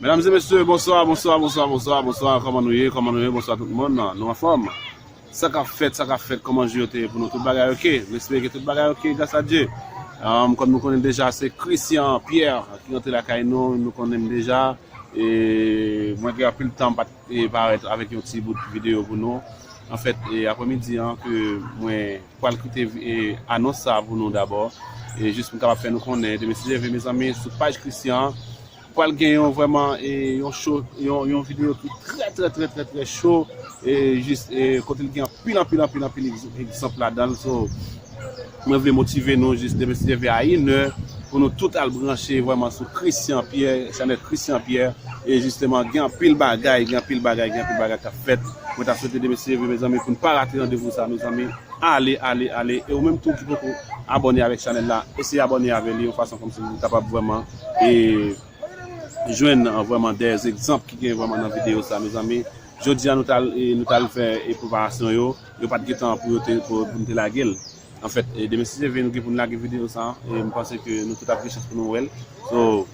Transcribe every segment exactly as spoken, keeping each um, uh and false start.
Medam e mesye, bonswa, bonswa, bonswa, bonswa, bonswa. Kòman nou ye? Kòman nou ye? Bonswa tout moun. Nou anfòm? Sa k ap fèt, sa k ap fèt, kòman jou yo te ye pou nou? Tout bagay oke? M espere ke tout bagay oke, gras a Dye. Um, kòm nou konnen deja, se Christian Pierre ki rantre lakay nou. Nou konnen m deja. E mwen gen anpil tan m pa t, e, parèt avèk yon ti bout videyo pou nou. Anfèt, e, aprèmidi an ke mwen pral kite, e, anons sa pou nou dabò. E jis pou m kapab fè nou konnen, demen si Dye vle, mezanmi, sou paj Christian an, pral gen yon vrèman, e, yon cho, yon, yon videyo ki trè, trè, trè, trè, trè cho, e jis, e, kote l gen anpil, anpil, anpil, anpil egz-, egzanp ladan l. So, mwen vle motive nou jis demen si Dye vle a inè pou nou tout al branche vrèman sou Christian Pierre, chanèl Christian Pierre, e jisteman gen anpil bagay, gen anpil bagay, gen anpil bagay k ap fèt. Mwen ta swete demen si Dye vle, mezanmi, pou n pa rate randevou sa, mezanmi. Ale, ale, ale. E ou menm tou ki poko abòne avèk chanèl la, eseye abòne avè li yon fason kòmsi pou kapab vrèman, e, jwenn, uh, vrèman de egzanp ki gen vrèman nan videyo sa, mezanmi. Jodi a nou t al, e, nou t al fè, e, preparasyon yo, yo pa t gen tan pou yo te, pou, pou nou te lage l. Anfèt, e, demen si Dye vle, nou gen pou n lage videyo sa, e m panse ke nou tout ap gen chans pou nou wè l. So,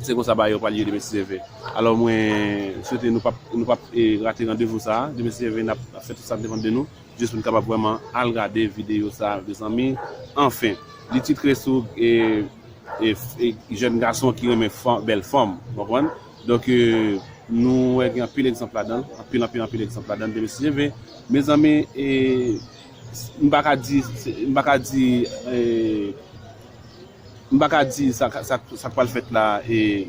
se konsa bagay yo pral ye demen si Dye vle. Alò, mwen swete nou p ap, nou p ap, e, rate randevou sa, demen si Dye vle, n ap, ap fè tout sa k depann de nou. Jis pou n kapab vrèman al gade videyo sa, mezanmi. Anfen, li titre sou, e, e, e, jèn gason ki renmen fanm, bèl fanm, w konprann? Donk, e, nou wè gen anpil egzanp ladan l, anpil, anpil, anpil egzanp ladan l, demen si Dye vle. Mezanmi, e, m pa ka di, se, m pa ka di, e, m pa ka di sa, sa, sa k pral fèt la, e,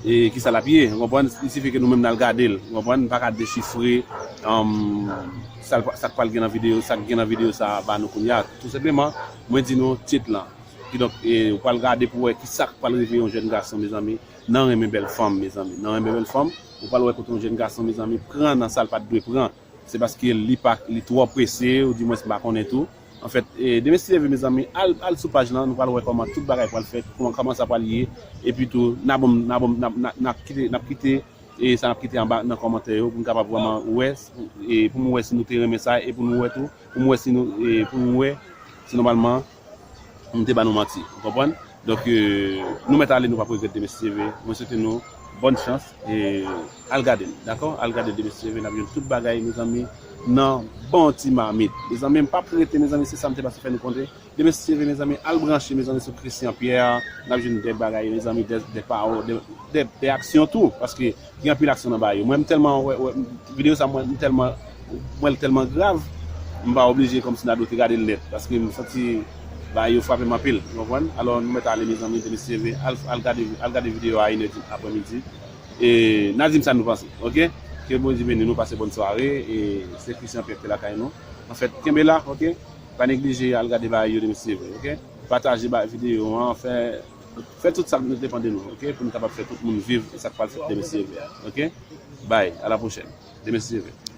e kisa l ap ye, w konprann? Li sifi ke nou menm n al gade l, w konprann? N pa ka dechifre, um, sa l pa, sa k pral gen nan videyo, sa k gen nan videyo sa a ba nou kounye a. Tou senpleman, mwen di nou tit lan. Kidonk, e, ou pral gade pou wè kisa k pral rive yon jèn gason, mezanmi, nan renmen bèl fanm, mezanmi. Nan renmen bèl fanm, ou pral wè kote yon jèn gason, mezanmi, pran nan sa l pa t dwe pran. Se paske li pa, li twò prese, oudimwens m pa konnen tou. Anfèt, e, demen si Dye vle, mezanmi, al, al sou paj lan, nou pral wè kòman tout bagay pral fèt, kòman, kòman sa pral ye. Epi tou, n a ban m, n a ban m, n ap, n ap, n ap kite, n ap kite, e, sa n ap kite anba nan kòmantè yo, pou n kapab vrèman wè, e, pou m wè si nou te renmen sa, e pou nou wè tou, pou m wè si nou, e, pou m wè si nòmalman, m te ba nou manti. Ou konprann? Donk, e, nou mèt ale, nou p ap regrèt demen si Dye vle. Mwen swete nou bòn chans e al gade l, dakò? Al gade demen si Dye vle, n ap jwenn tout bagay, mezanmi, nan bon ti mamit. Mezanmi, m p ap rete, mezanmi, se sa m te pase fè nou konte. Demen si Dye vle, mezanmi, al branche, mezanmi, sou Christian Pierre, n ap jwenn de bagay, mezanmi, de, de pawòl, de, de, de aksyon tou, paske gen anpil aksyon nan bagay yo. Mwen, m tèlman wè, wè, videyo sa, mwen, m tèlman, mwen, l tèlman grav, m pa oblije kòmsi Nado te gade l nèt, paske m santi bagay yo frape m anpil, w konprann? Alò, nou mèt ale, mezanmi, demen si Dye vle, al, al gade, al gade videyo a inè di aprèmidi. E n a di m sa nou panse, oke? Ke Bondye beni nou, pase bòn sware, e se Christian Pierre ki te lakay nou. Anfèt, kenbe la, oke? Pa neglije al gade bagay yo demen si Dye vle, oke? Pataje ba videyo an, fè, fè tout sa k depann de nou, oke? Pou nou kapab fè tout moun viv sa k pral fèt demen si Dye vle, oke? Bye, à la prochaine. Demen si Dye vle.